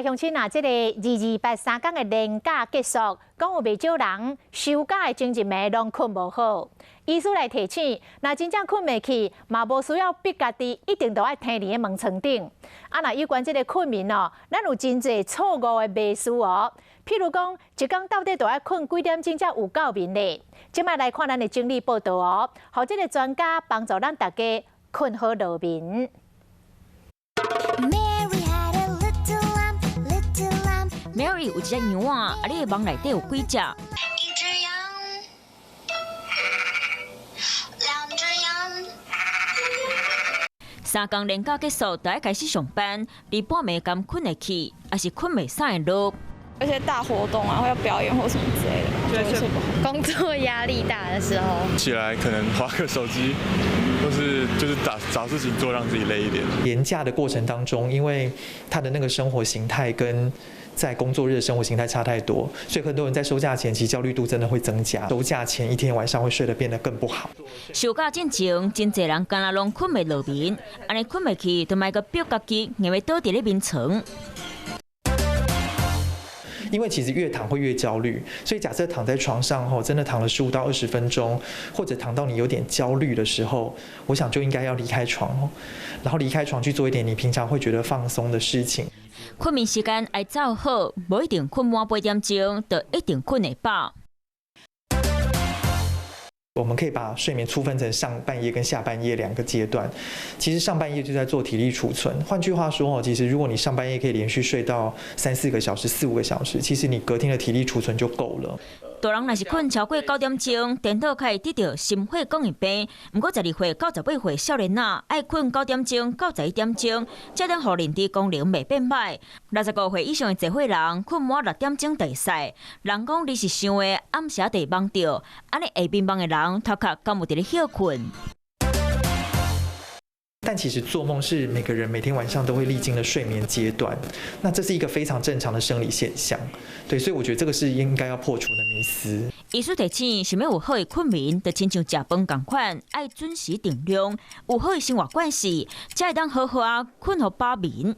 鄉親啊，這个二二八三工的連假結束，講有袂少人收假的前一暝攏睏無好。醫師來提醒，若真正睏袂去，嘛無需要逼家己一定都愛䖙佇咧門床頂。啊，若有關這个睏眠哦，咱有真濟錯誤的迷思哦。譬如講，一工到底都愛睏幾點鐘才有夠眠咧？這擺來看咱的整理報道哦，予這个專家幫助咱大家睏好落眠。 Mary had a little lamb, little lamb. Mary 有一隻羊仔，啊，你的網內底有幾隻？一隻羊，兩隻羊。三工連假結束，就愛開始上班，離半暝敢睏會去，抑是睏袂使會落？有些大活動啊，或要表演或什麼之類的，就會睡不好。工作壓力大的時候，起來可能滑個手機，或是就是找找事情做，讓自己累一點。連假的過程當中，因為他的那個生活形態跟在工作日的生活形態差太多，所以很多人在收假前，其實焦慮度真的會增加。收假前一天晚上會睡得變得更不好。收假進前，真濟人敢若攏睏袂落眠，按呢睏袂去，就莫閣逼家己硬欲倒佇咧眠床。因為其實越躺會越焦慮，所以假設躺在床上後，真的躺了15到20分鐘，或者躺到你有點焦慮的時候，我想就應該要離開床，然後離開床去做一點你平常會覺得放鬆的事情。睏眠時間愛走好，無一定睏滿八點鐘，就一定睏會飽。我們可以把睡眠粗分成上半夜跟下半夜兩個階段。其實上半夜就在做體力儲存。換句話說哦，其實如果你上半夜可以連續睡到三四個小時、四五個小時，其實你隔天的體力儲存就夠了。大人若是睏超過9點鐘，顛倒較會得著心血管的病。毋過12歲到18歲少年仔，愛睏9點鐘到11點鐘，才能予認知功能袂變歹。65歲以上的濟歲人，睏滿6點鐘就會使。人講你是想的，暗時就會夢著，按呢下眠夢的人，頭殼敢有佇咧歇睏？但其實做夢是每個人每天晚上都會歷經的睡眠階段，那這是一個非常正常的生理現象，對，所以我覺得這個是應該要破除的迷思。醫師提醒，想欲有好的睏眠，就親像食飯仝款，愛準時定量，有好的生活慣勢，才會當好好仔睏予飽眠。